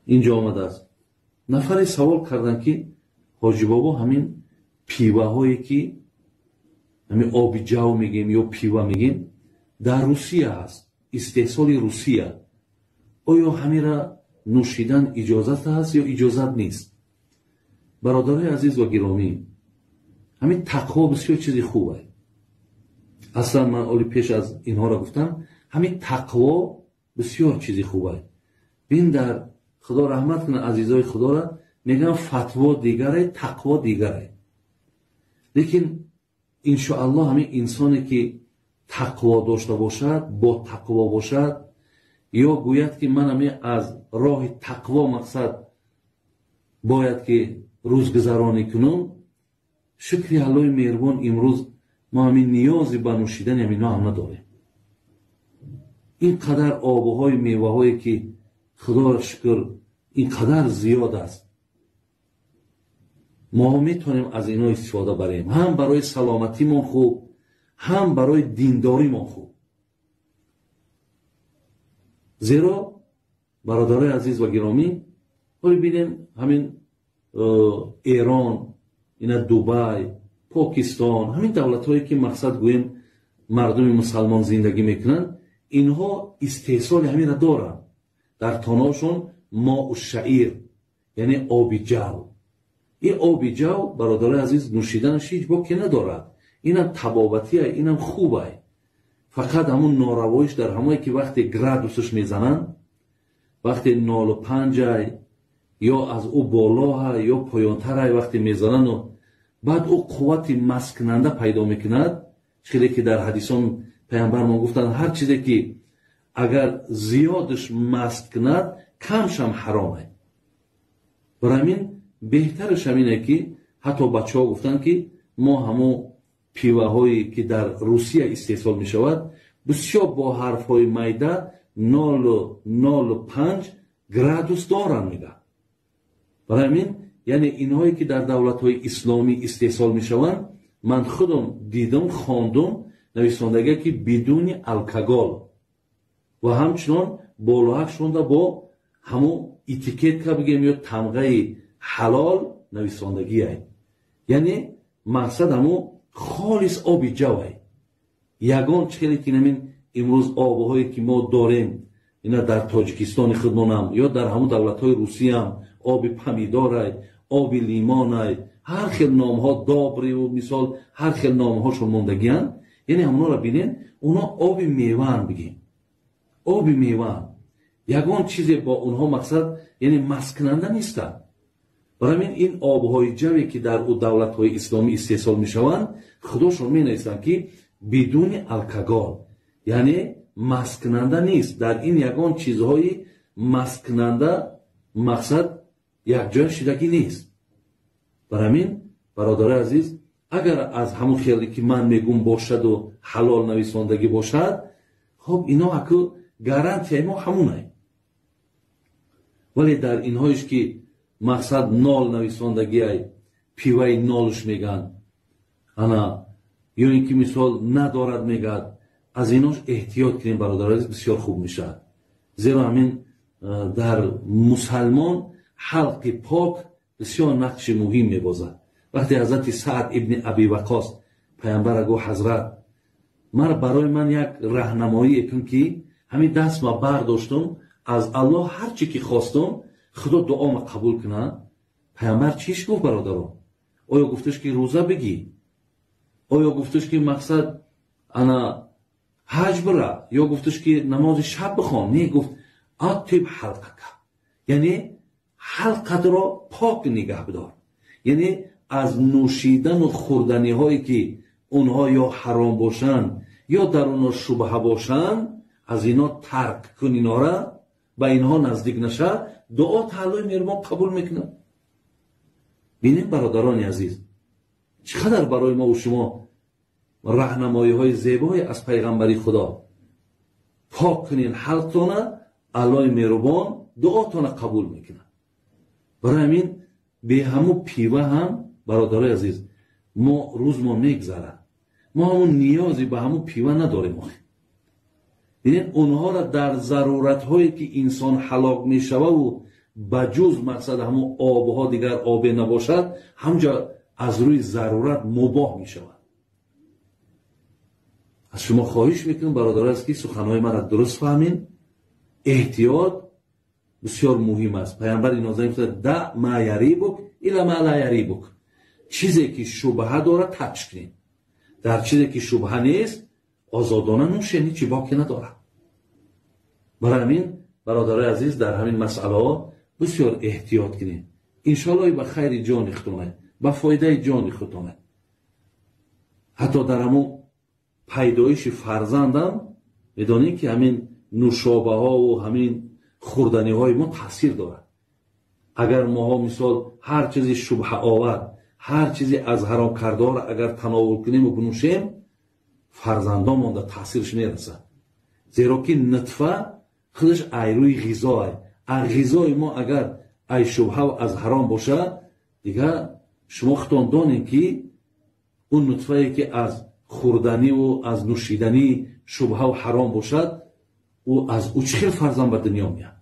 Инҷо омадааст. Нафаре савол карданд, ки ҳоҷи бобо, ҳамин пиваҳое ки ҳамин оби ҷав мегем ё пива мегем, дар Русия ҳаст, истеҳсоли Русия, оё ҳамира нӯшидан иҷозат ҳаст ё иҷозат нест? Бародарои азиз ва гиромӣ, ҳамин тақво бисёр чизи хуб аст. Аслан ман оли пеш аз инҳоро гуфтам, ҳамин тақво бисёр чизи хуб аст. Бин, дар Худо раҳмат кунад азизои Худоро, мегӯям, фатво дигаре, тақво дигаре. Лекин иншоаллоҳ ҳамин инсоне ки тақво дошта бошад, бо тақво бошад, ё гӯяд ки ман ҳамин аз роҳи тақво мақсад бояд ки рӯзгузаронӣ кунам, шукри Аллоҳи меҳрубон, имрӯз мо ҳамин ниёзи ба нӯшидани ҳаминҳо ҳам надорем. Ин қадар обуҳои меваҳое ки Худоро шукр ин қадар зиёд аст, мо метавонем аз инҳо истифода барем, ҳам барои саломатимон хуб, ҳам барои диндоримон хуб. Зеро бародарои азиз ва гиромӣ, ҳоло бинем ҳамин Эрон, ина Дубай, Покистон, ҳамин давлатҳое ки мақсад гӯем мардуми мусалмон зиндагӣ мекунанд, инҳо истеҳсоли ҳаминро доранд. Дар тоношон моу шаир, яъне оби ҷав. Ин оби ҷав, бародарои азиз, нӯшиданаш ҳеҷ боке надорад. Инам табобатия, инам хубай. Фақат ҳамун норавоиш дар ҳамое ки вақте градусаш мезананд, вақте 0,5-ай ё аз ӯ болоҳай ё поёнтарай вақте мезанану баъд ӯ қуввати масткунанда пайдо мекунад. Хеле ки дар ҳадисон паямбармон гуфтанд, ҳар чизе ки агар зиёдаш маст кунад, камшам ҳаромай. Барои ҳамин беҳтараш ҳамине ки ҳатто бачаҳо гуфтанд ки мо ҳамун пиваҳое ки дар Русия истеҳсол мешавад, бисёр бо ҳарфҳои майда 0,05 градус доранд, мегӯяд. Барои ҳамин яъне инҳое ки дар давлатҳои исломӣ истеҳсол мешаванд, ман худам дидам, хондум, нависондагие ки бидуни алкогол ва ҳамчунон болоҳак шонда бо ҳамун этикетка бигем ё тамғаи ҳалол нависондагиай. Яъне мақсад ҳамун холис оби ҷавай. Ягон чизе ки намин имрӯз обҳое ки мо дорем, ина дар Тоҷикистони худмонам ё дар ҳамун давлатҳои Русиям оби помидорай, оби лимонай, ҳар хел номҳо, добриву мисол ҳар хел номҳошон мондагиянд. Яъне ҳамонро бинед, онҳо оби меваанд, бигем оби меваанд. Ягон чизе бо онҳо мақсад яъне масткунанда нестанд. Барои ҳамин ин обҳои ҷаве ки дар ӯ давлатҳои исломӣ истеҳсол мешаванд, худошон менависанд ки бидуни алкогол, яъне масткунанда нест. Дар ин ягон чизҳои масткунанда мақсад якҷоя шидагӣ нест. Барои ҳамин бародарои азиз, агар аз ҳамон хеле ки ман мегум бошаду ҳалол нависондагӣ бошад, хоб ино аку гарантияи мо ҳамунай. Вале дар инҳоеш ки мақсад нол нависондагиай, пиваи нолш мегӯянд, ана ё ин ки мисол надорад мегӯяд, аз инош эҳтиёт кунем, бародари азиз, бисёр хуб мешавад. Зеро ҳамин дар мусалмон ҳалқи пок бисёр нақши муҳим мебозад. Вақте ҳазрати Саъд ибни Аби Ваққос паямбара гуфт, ҳазрат, мар барои ман як раҳнамоӣ кун ки ҳамин даст ма бардоштум, аз Аллоҳ ҳар чӣ ки хостум, Худо дуома қабул кунад. Паямбар чиш гуфт, бародаро? Оё гуфташ ки рӯза бигӣ? Оё гуфташ ки мақсад ана ҳаҷ бира? Ё гуфташ ки намози шаб бихон? Не, гуфт аттиб ҳалқака, яъне ҳалқатро пок нигаҳ бидор, яъне аз нӯшидану хӯрданиҳое ки онҳо ё ҳаром бошанд ё дар онҳо шубҳа бошанд, аз инҳо тарк кун, инора ба инҳо наздик наша, дуо тааллои меҳрубон қабул мекунад. Бинем, бародарони азиз, чӣ қадар барои мо шумо раҳнамоиҳои зебое аз пайғамбари Худо. Пок кунин ҳалқтона, Аллои меҳрубон дуотона қабул мекунад. Барои ҳамин беҳаму пива ҳам, бародарои азиз, мо рӯз мо мегзарад, мо ҳамун ниёзе ба ҳамун пива надорем. Охи бинед, онҳоро дар заруратҳое ки инсон ҳалок мешававу Ба ҷуз мақсад ҳамун обҳо дигар обе набошад, ҳамҷа аз рӯи зарурат мубоҳ мешавад. Аз шумо хоҳиш мекунам, бародаро, аст ки суханҳои маро дуруст фаҳмед. Эҳтиёт бисёр муҳим аст. Пайғамбари нозанин гуфта: دع ما يريبك إلى ما لا يريبك. Чизе ки шубҳа дорад, тарк кунед. Дар чизе ки шубҳа нест, озодона нӯшед, ҳечи боке надорад. Барои ҳамин, бародарои азиз, дар ҳамин масъалаҳо бисёр эҳтиёт кунед. Иншоалло, ба хайри ҷони худтонад, ба фоидаи ҷони худтонад. Ҳатто дар ҳамун пайдоиши фарзандам медонед, ки ҳамин нӯшобаҳову ҳамин хӯрданиҳои мо таъсир дорад. Агар моҳо, мисол, ҳар чизи шубҳаовар, ҳар чизи аз ҳаром кардаҳоро агар тановул кунему бинӯшем, фарзандомонда таъсирш мерасад, зеро ки нутфа худаш ай рӯи ғизоа. А ғизои мо агар ай шубҳаву аз ҳаром бошад, дигар шумо худтон донед, ки он нутфае ки аз хӯрданиву аз нӯшиданӣ шубҳаву ҳаром бошад, ӯ аз ӯ чӣ хел фарзанд ба дунё меяд?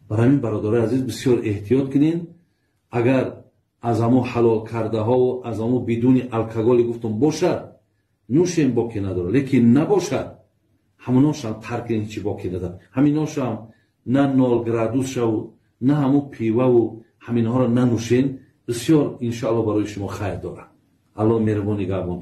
Барои ҳамин, бародарои азиз, бисёр эҳтиёт кунед. Агар аз ҳамон ҳалол кардаҳову аз ҳамон бидуни алкоголи гуфтум бошад, нӯшем, боке надорад, лекин набошад, ҳамоношам тарк кунед, ҳечи боке надорад. Ҳаминошам на ноль градусшаву на ҳамун пиваву ҳаминҳоро нанӯшен, бисёр, иншоалло, барои шумо хайр дорад. Аллоҳ меҳрубон нигаҳбон.